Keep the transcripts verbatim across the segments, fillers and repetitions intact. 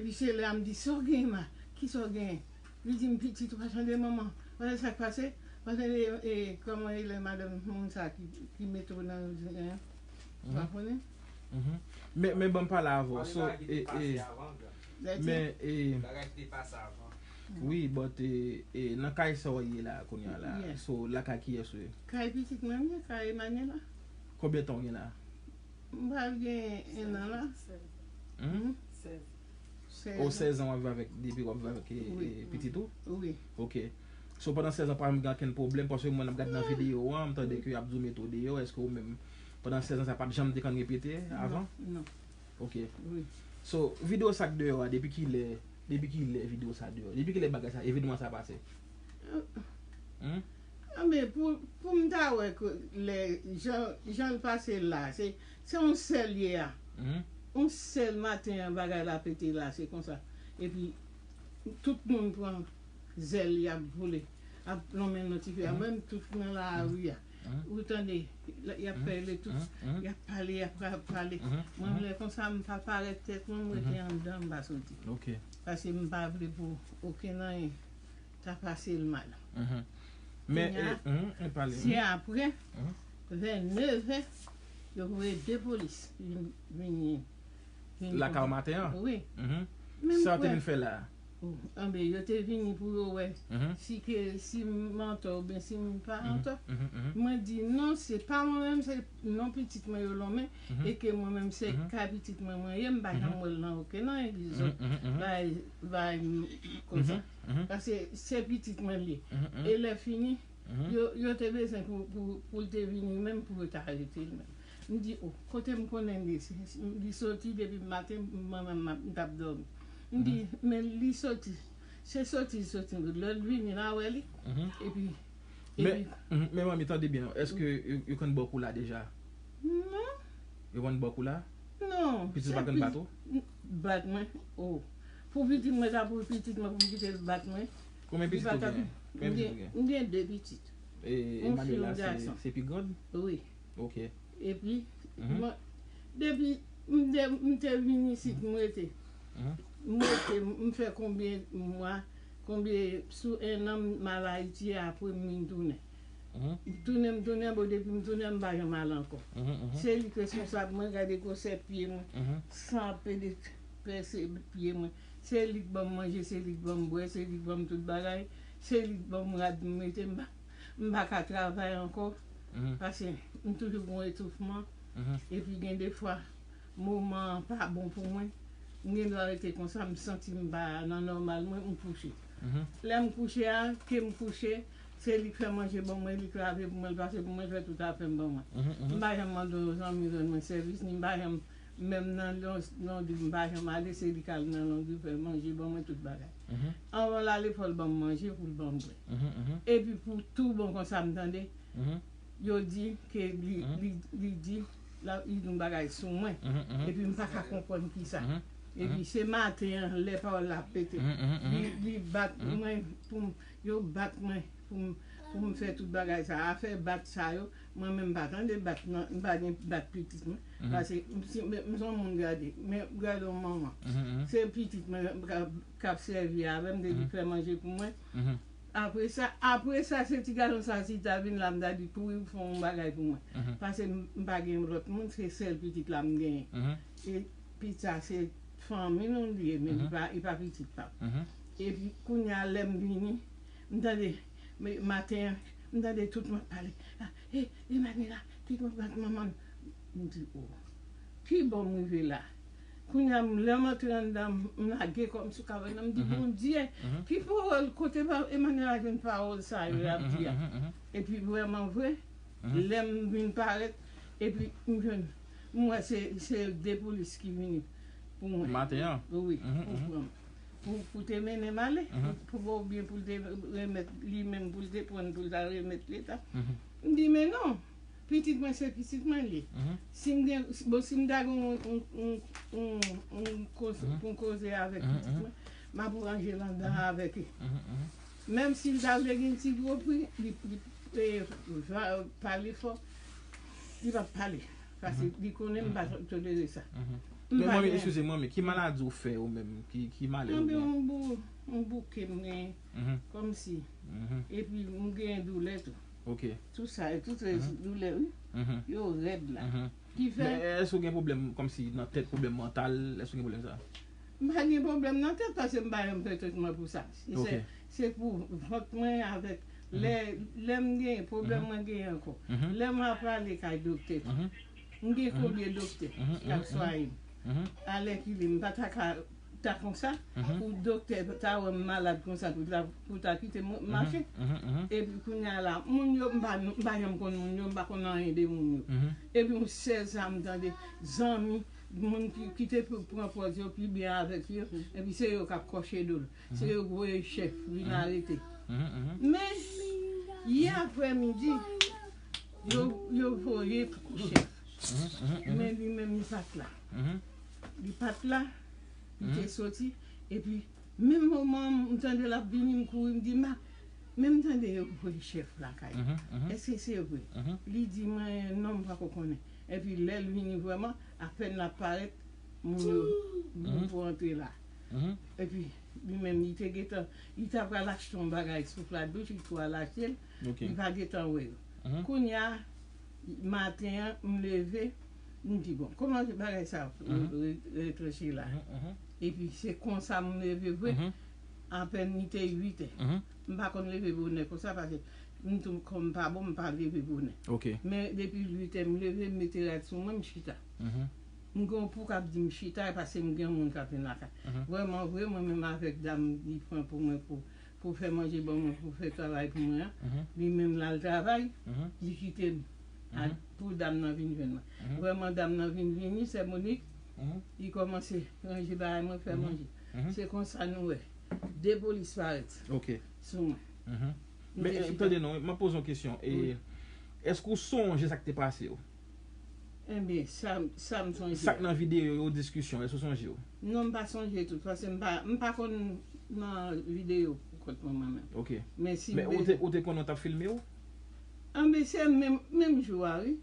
Epi se lè a m di, "Sa w genyen, ma? Kisa w genyen?" Li di m, "Pitit, ou pa tande manman? Ou pa tande sa k pase? Ou pa tande, e, kòman e lè madanm moun sa ki, ki mete w nan riziyen an?" Ou pa konnen? Men, men ban m pale avè w. So, e, e, men, e, wi, but, e, e, nan kay sa w ye la, kounye a la. So, lakay kiyès ou ye? Kay pitit mwen, m ye, kay Emmanuela. Konbyen tan w gen la? M pral gen en an la. Hmm? O sèz an w ap viv avèk, depi w ap viv avèk e, e, pitit ou? Wi. Ok. So pandan sèz an pa menm gen okenn pwoblèm, paske mwen ap gade nan videyo an, m tande ke y ap di w mete w deyò, èske ou menm pandan sèz an sa pa t janm te konn repete avan? Non. Ok. Wi. So videyo sa k deyò a, depi kilè, depi kilè videyo sa deyò? Depi kilè bagay sa, evenman sa pase? Hmm? Anben, pou, pou m ta wè ke lè jan, jan l pase la, se, se yon sèl ye a. Yon sèl maten an, bagay la pete la, se konsa. Epi, tout moun pran zèl, y ap vole, ap lonmen nan ti fè a. Mwen menm, tout nan lari a. Ou tande, y ap pale tout, y ap pale, y ap pale. Mwen, lè konsa, m pa parèt tèt mwen, m rete anndan, m pa soti. Paske m pa vle pou okenn anyen ta pase l mal. Men, e, e, pale. Se apre, vè nevè, yo voye de polis vin, vin, vin. Lakay w maten an? Wi. Sa yo te vin fè la? Anben, yo te vini pou yo wè si ke, si m antò oubyen si m pa antò. Mwen di, "Non, se pa mwen menm, se non pitit mwen yo lonmen, e ke mwen menm se kay pitit mwen mwen ye, m pa janm wè l nan okenn anyen, li sot bay, bay konsa." Paske se pitit mwen li ye. E lè fini, yo, yo te bezwen pou, pou, pou l te vini menm, pou yo ta arete l menm. M di, "O, kote m konnen li?" Li soti depi maten, mwen menm m t ap dòmi. M di, "Men li soti. Se soti l soti. Lè l vini, n a wè li." Epi, men, men manmi, tande byen, èske yo, yo konn ba w kou la deja? Non. Yo konn ba w kou la? Non. Pitit ou pa konn bat ou? Bat mwen? O. Pou pitit mwen, sa pou pitit mwen, pou m kite l bat mwen. Konbyen pitit ou genyen? Konbyen pitit ou genyen? M gen de pitit. E Emmanuela, se, se pi grann? Wi. Ok. Epi, mwen, depi m te, m te vin isit, m rete. M rete, m fè konbyen mwa, konbyen, sou en an, m al Ayiti, apre m vin tounen. M tounen, m tounen, bon, depi m tounen, m pa janm al ankò. Se li k responsab mwen, gade gwosè pye mwen, san ap pede pèse pye mwen. Se li k ban m manje, se li k ban m bwè, se li k ban m tout bagay, se li k ban m rad m mete, m pa, m pa ka travay ankò, paske m toujou gen yon etoufman, epi gen de fwa, moman an pa bon pou mwen, m gen dwa rete konsa, m santi m pa nan nòmal mwen, m kouche. Lè m kouche a, ke m kouche, se li k fè manje ban mwen, li k lave pou mwen, li pase pou mwen, li fè tout afè m ban mwen. M pa janm mande yon zanmi rann mwen sèvis, ni m pa janm, menm nan Lon-, Londri, m pa janm ale, se li k al nan Londri fè manje ban mwen, tout bagay. Anvan l ale, fò l ban m manje pou l ban m bwè. Epi pou tou bon konsa m tande, yo di ke li, li, li di, la, li di yon bagay sou mwen. Epi m pa ka konprann kisa. Epi se maten an, lè pawòl la ap pete, li, li bat mwen pou m, yo bat mwen pou m, pou m fè tout bagay sa. Afè bat sa yo, mwen menm m pa tande bat nan, m pa gen bat pitit mwen. Paske m, si, m, m se yon moun gade, men gade yon manman. Se pitit mwen k ap, k ap sèvi avè m, depi fè manje pou mwen. Apre sa, apre sa, se ti gason sa, si ta vin la, m ta di, "Kouri fè yon bagay pou mwen." Paske m, m pa gen lòt moun, se sèl pitit la m genyen. E pitit sa, se fanmi nou li ye, men li pa, li pa pitit pa m. Epi, kounye a, lè m vini, m tande, men, maten an, m tande tout moun ap pale. "A, e, Emmanuela, pitit mwen bat manman l." M di, "O, ki bò m rive la?" Kounye a, lè m antre anndan, m lage kò m sou kabann nan, m di, "Bondye, ki pawòl, kote pa, Emmanuela jwenn pawòl sa yo y ap di a?" Epi vrèman vre, lè m vin parèt, epi m jwenn, m wè se, se de polis ki vini pou mwen. Maten an? Wi, pou pran m. Pou, pou te mennen m ale, pou, pou, oubyen pou l te remèt li menm, pou l te pran l, pou l ta remèt Leta. M di, "Men non, pitit mwen se pitit mwen li ye. Si m gen, bon, si m ta gen yon, yon, yon, yon, yon koz-, yon koze avèk pitit mwen, m ap ranje l anndan avèk li. Menm si l ta vle gen ti gwo pri, li, li, e, va, pale fò, li p ap pale. Paske li konnen m pa tolere sa." Men manmi, eskize m, manmi, ki maladi ou fè ou menm? Ki, ki malè ou gen? Anben, yon bou-, yon bouke m gen, kòmsi. Epi m gen doulè tou. Ok. Tout sa, tout se doulè, wi. Yo rèd la. Ki fè. Men èske ou gen pwoblèm kòmsi nan tèt, pwoblèm mantal? Èske ou gen pwoblèm sa? M pa gen pwoblèm nan tèt paske m pa janm fè tretman pou sa. Se, se pou vant mwen avèk lè, lè m gen pwoblèm mwen gen ankò. Lè m ap prale kay doktè tou. M gen konbyen doktè k ap swaye m. Alèkile, m pa ta ka ta konsa, pou doktè ta wè m malad konsa, pou ta, pou ta kite m mache. Epi kounye a la, moun yo, m pa, m pa janm konn moun yo, m pa konn anyen de moun yo. Epi yon sèl sa m tande, zanmi, moun ki, ki te pran pòz yo pi byen avèk yo, epi se yo k ap kòche do l. Se yo k voye chèf vin arete. Men, yè aprèmidi, yo, yo voye chèf. Men li menm, li pa t la. Li pa t la, li te soti, epi menm moman m tande l ap vini, m kouri, m di, "Ma, men m tande yo voye chèf lakay. Èske se vre?" Li di mwen, "Non, m pako konnen." Epi lè l vini vrèman, apèn l ap parèt, moun yo, gwoup yo antre la. Epi li menm, li te gentan, li ta pral achte yon bagay sou plat douch, li tou al achte l, li pa gentan wè yo. Kounye a, maten an, m leve, m di, "Bon, kòman bagay sa re-, re-, retranche la?" Epi se konsa m leve vre, apèn li te uit è. M pa konn leve bonè konsa, paske m tou kò m pa bon, m pa leve bonè. Men depi uit è, m leve, m mete rad sou mwen, m chita. M gen yon pou k ap di m chita, e paske m gen moun k ap vin lakay. Vrèman vre, mwen menm avèk dam li pran pou mwen pou, pou fè manje ban mwen, pou fè travay pou mwen an, li menm l al travay, li kite m. Pou dam nan vin jwenn mwen. Vrèman, dam nan vin vini, sè Monik, li kòmanse ranje bagay mwen, fè manje. Se konsa nou wè de polis parèt sou mwen. Men, tande non, m ap poze yon kesyon. E, èske ou sonje sa k te pase w? Enben, sa, sa m sonje. Sa k nan videyo yo, diskisyon, èske w sonje yo? Non, m pa sonje tout, paske m pa, m pa konn nan videyo pou kont mwen, mwen menm. Ok. Men si m te, ou te konnen yo t ap filme w? Anben, se menm, menm jou a, wi.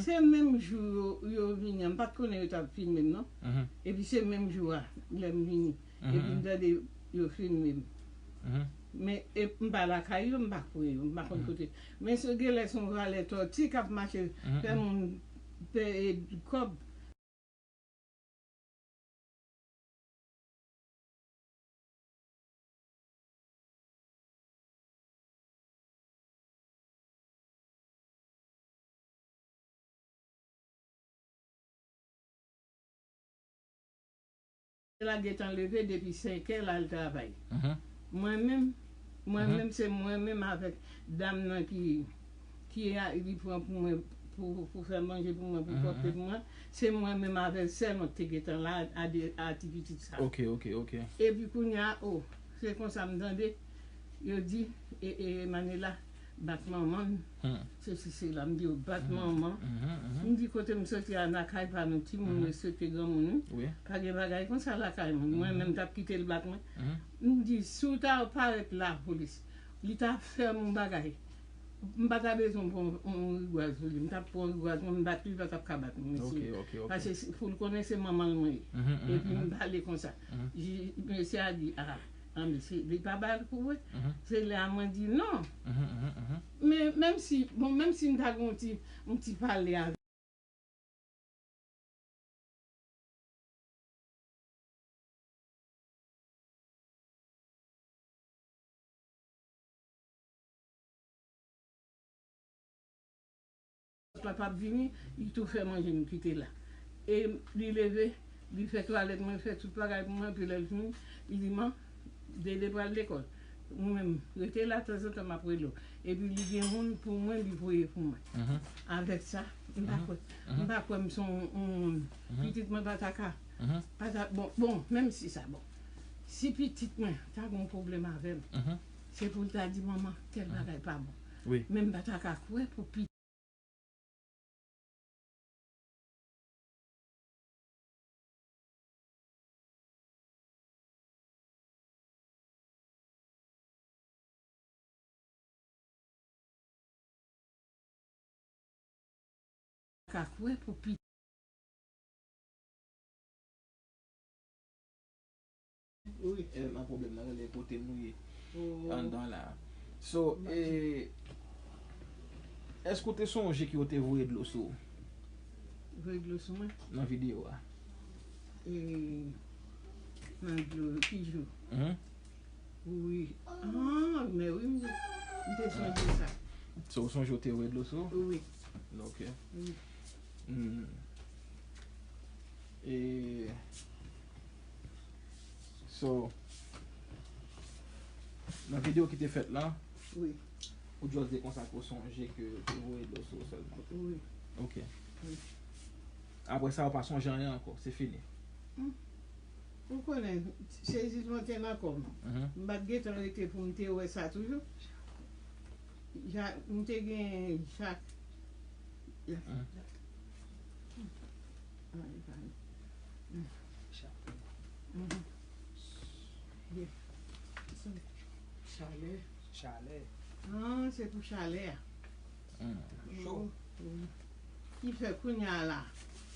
Se menm jou yo, yo vini an, m pa t konnen yo t ap filme m, non. Epi se menm jou a, lè m vini. Epi m tande yo filme m. Men e, m pa lakay yo, m pa kwè yo, m pa konn kote. Men se genlè se yon valè tòti k ap mache fè moun pè e kòb. La gentan leve depi senk è, l al travay. Mwen menm, mwen menm, se mwen menm avèk dam nan ki, ki a, li pran pou mwen, pou, pou fè manje pou mwen, pou pòte pou mwen. Se mwen menm avè l sèlman ki te gentan la a de, a ti pitit sa. Ok, ok, ok. Epi kounye a, o, se konsa m tande, yo di, e, e, Manela, bat manman l, sesi sela. M di yo, bat manman. M di, kote m soti a, nan kay pa nou, timoun respekte granmoun, wi. Pa gen bagay konsa lakay mwen. Mwen menm, m t ap kite l bat mwen. M di, si w ta parèt lapolis, li ta fè m yon bagay. M pa ta bezwen pran yon, yon rigwaz pou li. M t ap pran yon rigwaz, mwen, m bat li, li pa t ap ka bat mwen, mesye. Ok, ok, ok. Paske si, pou l konnen se manman l mwen ye. Epi m pale konsa. Mesye a di, a, a, mesye, li pa ba l kou vre. Se lè a mwen di non. Men, menm si, bon, menm si m ta gen yon ti, yon ti pale avè Papa ap vini, li tou fè manje m kite la. E li leve, li fè twalèt mwen, fè tout bagay pou mwen, epi lè l fini, li di, "Man, Dede pral lekòl. Ou menm, rete la, tanzantan m ap rele w." Epi li gen moun pou mwen, li voye pou mwen. Avèk sa, m pa kwè, m pa kwè m se yon, yon pitit mwen pa ta ka, pa ta, bon, bon, menm si sa, bon. Si pitit mwen ta gen yon pwoblèm avè m, se pou l ta di, "Manman, tèl bagay pa bon." Men m pa ta ka kwè pou pitit ka kwè pou pi- Wi. E, nan pwoblèm nan, rele kote nou ye. Oh. Anndan la. So, e, èske w te sonje ke yo te voye dlo sou ou? Voye dlo sou mwen? Nan videyo a. E, nan dlo, ki jou? Mhm. Wi. Ah, men wi, m te, m te sonje sa. So, w sonje w te voye dlo sou ou? Wi. Ok. Wi. Hmm. E, so, nan videyo ki te fèt la, wi, ou just di konsa ke w sonje ke te voye dlo sou ou sèlman. Wi. Ok. Wi. Apre sa, ou pa sonje anyen ankò, se fini. Hmm. Ou konnen, sezisman te nan kò m. Mhm. M pa t gentan rete pou m te wè sa toujou. Ja, m te gen chak. Mhm. Ah, e pa. Mhm. Ye. Chalè. Chalè. Ah, se pou chalè a. Mm. Cho. Wi, wi. Ki fè kounye a la,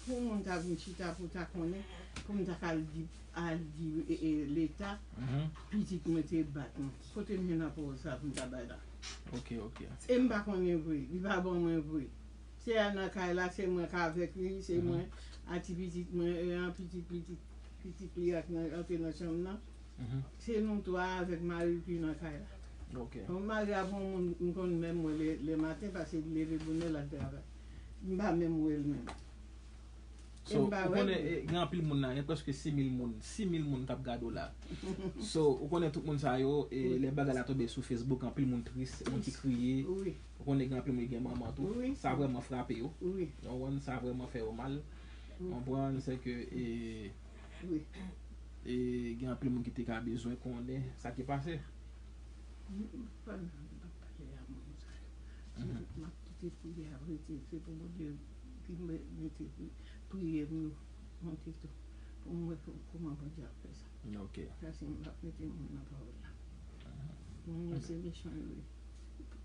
pou moun ta vin chita pou ta konnen, pou m ta ka al di, al di, e, e, Leta, mhm, pitit mwen te bat mwen. Kote m jwenn rapò sa pou m ta bay la? Ok, ok. E m pa konnen vre, li pa ban mwen vre. Se a nan kay la, se mwen k avèk li, se, mhm, mwen, a ti pitit mwen, e, an pitit, pitit, pitit li ak nan, antre nan chanm nan. Mhm. Se nou twa avèk mari l ki nan kay la. Ok. Bon, mari a pa yon moun m konn menm wè lè, lè maten, paske li leve bonè, l al travay. M pa menm wè l menm. So, ou konnen, e, gen anpil moun la, gen prèske sis mil moun, sis mil moun k ap gade w la. So, ou konnen tout moun sa yo, e, wi, lè bagay la tonbe sou Facebook, anpil moun tris, moun ki kriye. Wi. Ou konnen gen anpil moun ki gen manman tou. Wi. Sa vrèman frape yo. Wi. Ou konprann, sa vrèman fè yo mal. Wi. Konprann, se ke, e, wi, e, gen anpil moun ki te ka bezwen konnen sa ki pase. M, m pa nan, m pa pale a moun sa yo. Mhm. M ap kite priyè a rete, se pou Bondye ki me-, mete pri-, priyè m yo monte tou. Pou m wè kò-, kòman Bondye ap fè sa. Ok. Paske m p ap mete moun nan pawòl la. Mhm. Moun yo se mechan yo ye.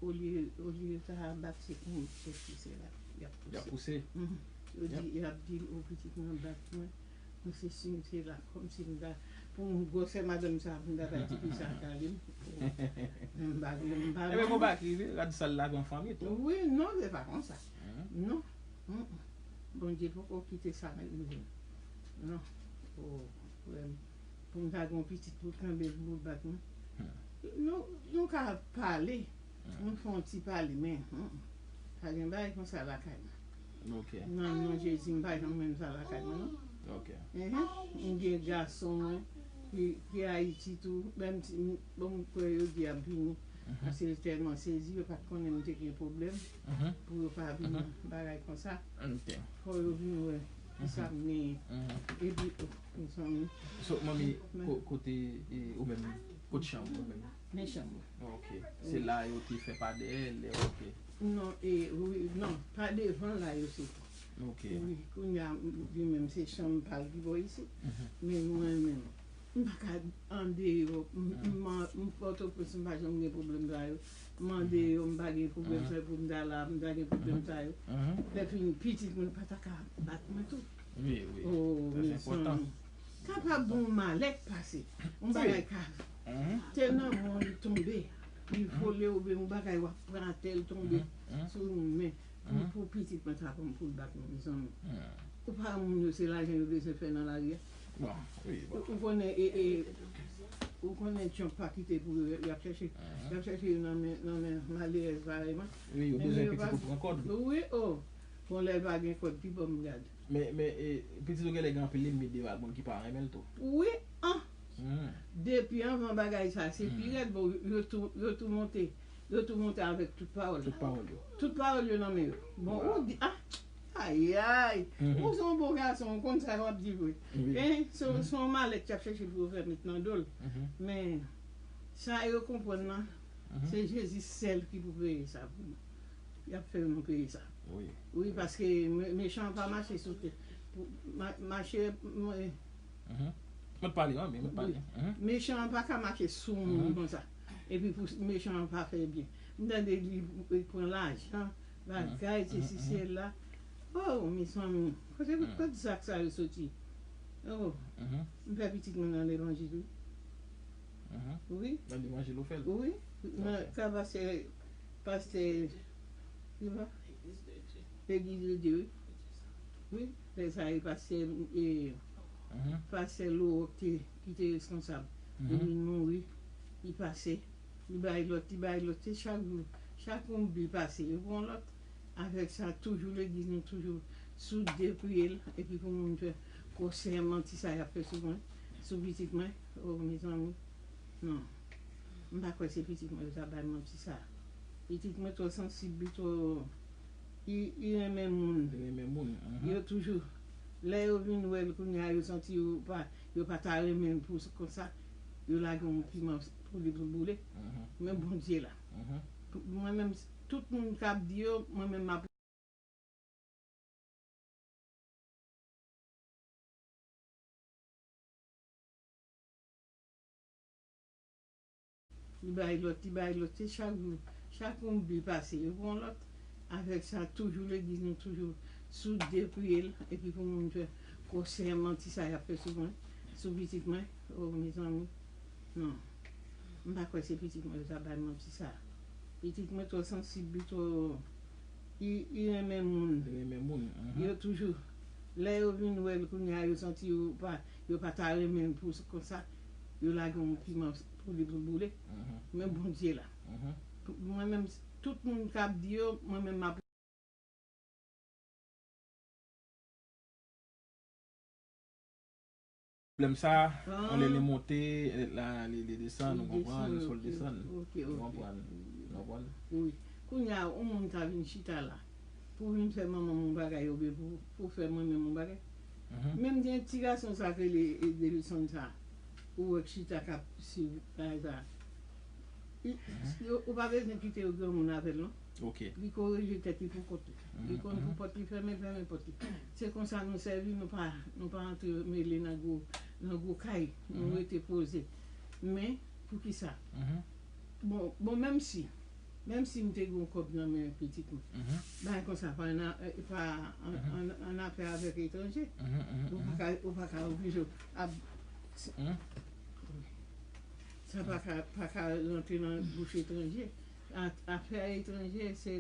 Olye, olye yo ta bat, se pou yo pouse la. Y ap pouse. Y ap pouse. Mhm. Yo di, y ap di, o, pitit mwen bat mwen. Mwen se si m te la, kòmsi m ta, pou m gwosè madanm sa, pou m ta bay ti fi sa kale m. Men m pa vle, m pa vle. Ebyen, bon, pa k rive, rad sal lave an fanmi tou. Wi, non, se pa konsa. Mhm. Non. Mm, mm. Bondye poko kite sa rive m. Non. O, frè m. Pou m ta gen yon pitit pou kenbe l, pou l bat mwen. Hmm. Nou, nou ka pale. Hmm. Nou fè yon ti pale, men, hmm, pa gen bagay konsa lakay mwen. Ok. Nan non Jezi, m pa janm menm sa lakay mwen, non. Ok. Mhm. M gen gason mwen ki, ki Ayiti tou, menm si m, bon, m kwè yo di y ap vini. Mhm. Paske yo tèlman sezi, yo pa t konnen m te gen pwoblèm, mhm, pou yo pa vin, mhm, bagay konsa. Ok. Fò yo vin wè kisa m genyen. Mhm. Epi, oh, mezanmi. So, manmi, men ko-, kote, e, ou menm, kot chanm ou menm? Men chanm mwen. Ok. Se la yo te fè pa dèyè, lè, ok. Non, e, wi, non, pa devan la yo se. Ok. Wi, kounye a, m, li menm se chanm pa l ki bò isit. Mhm. Men mwen menm, m pa ka andeyò, m, m, m, m Pòtoprens, m pa janm gen pwoblèm sa yo. M andeyò, m pa gen pwoblèm sa yo pou m ta la, m ta gen pwoblèm sa yo. Lè fini, pitit mwen pa ta ka bat mwen tou. Wi, wi. Oh, mezanmi. Kapab yon malèt pase. Yon bagay ka te nan men w, li tonbe. Li vole oubyen yon bagay w ap pran atè, l tonbe sou yon men. Pou, pou pitit mwen ta pran pou l bat mwen, mezanmi. Ou pa wè moun yo se lajan yo bezwen fè nan lari a. Bon, wi, bon. Ou konnen, e, e, ou konnen Trump pa kite pou yo, y ap chèche, y ap chèche yo nan men, nan men malerèz parèy mwen. Wi, yo bezwen pitit pou pran kòd. Wi, oh. Bon, lè l pa gen kòd, ki bò m gad. Men, men, e, pitit ou genlè gen anpil lènmi devan moun ki pa renmen l tou. Wi, an. Depi anvan bagay sa, se pi rèd, bon, yo tou, yo tou monte. Yo tou monte avèk tout pawòl. Tout pawòl yo. Tout pawòl yo nan men yo. Bon, ou di, ah, ayayay. Ou se yon bon gason, ou konn sa w ap di vre. Wi. Hein, se, se yon malèt y ap chèche pou yo fè met nan do l. Men, sa yo konprann nan, se Jezi sèl ki pou peye sa pou nou. Y ap fè nou peye sa. Wi. Wi, paske me-, mechan an pa mache sou tè. Pou ma-, mache, mwen, mwen pale, wi, mwen pale. Mechan an pa ka mache sou moun konsa. Epi pou mechan an pa fè byen. M tande li, li pran lajan, bagay, sesi, sela. Oh, mezanmi, kote, kote zak sa yo soti? Oh, m fè pitit mwen nan levanjil, wi. Mhm. Wi. Nan levanjil ou fè l? Wi. Nan ka pastè, pastè, ki pa? Legliz de Dye, wi. Wi. Lè sa e pastè, e, mhm, pastè Lowòk te, ki te reskonsab. Mhm. Li vin mouri, li pase, li bay lòt, li bay lòt. Se chak jou, chak moun li pase, yo pran lòt. Avèk sa, toujou legliz nou toujou sou de pye l, epi pou moun fè pwosè manti sa y ap fè sou mwen, sou pitit mwen. O, mezanmi, non. M pa kwè se pitit mwen yo ta bay manti sa. Pitit mwen twò sansib, li twò, li, li renmen moun. Li renmen moun, mhm. Yo toujou, lè yo vin wè l kounye a, yo santi yo pa, yo pa ta renmen l pou s-, konsa, yo lage yon piman pou li, pou l boule. Mhm. Men Bondye la. Mhm. Pou, mwen menm, tout moun k ap di yo, mwen menm m ap Li bay lòt, li bay lòt. Se chak jou, chak moun li pase, yo pran lòt. Avèk sa, toujou legliz nou toujou sou de pye l, epi pou moun fè pwosè manti sa y ap fè sou mwen, sou pitit mwen. O, mezanmi, non. M pa kwè se pitit mwen yo ta bay manti sa. Pitit mwen twò sansib, li twò, li, li renmen moun. Li renmen moun, mhm. Yo toujou, lè yo vin wè l kounye a, yo santi yo pa, yo pa ta renmen l pou s-, konsa, yo lage yon piman pou li, pou l boule. Mhm. Men Bondye la. Mhm. Pou, mwen menm, tout moun k ap di yo, mwen menm m ap Pwoblèm sa, yon lè li monte, lè la, li, li desann, ou konprann, li sot desann. Ok, ok, ok. Ou konprann, ou konprann? Wi. Kounye a, yon moun ta vin chita la, pou vin fè manman m yon bagay, oubyen pou, pou fè mwen menm yon bagay. Mhm. Menm gen ti gason sa k rele, e, Delson sa, ou wè k chita k ap swiv bagay sa. Li, mhm, yo, ou pa bezwen kite yo granmoun avè l, non. Ok. Li korije tèt li pou kont li. Li konn pou pòt li fèmen, fèmen pòt li. Se konsa nou sèvi, nou pa, nou pa antre mele nan gwo, nan gwo kay. Nou rete poze. Men, poukisa? Bon, bon, menm si, menm si m te gen yon kòb nan men pitit mwen, bagay konsa pa an, pa an, an, an afè avèk etranje. Ou pa ka, ou pa ka oblije ap, sa pa ka, pa ka rantre nan bouch etranje. A-, afè etranje, se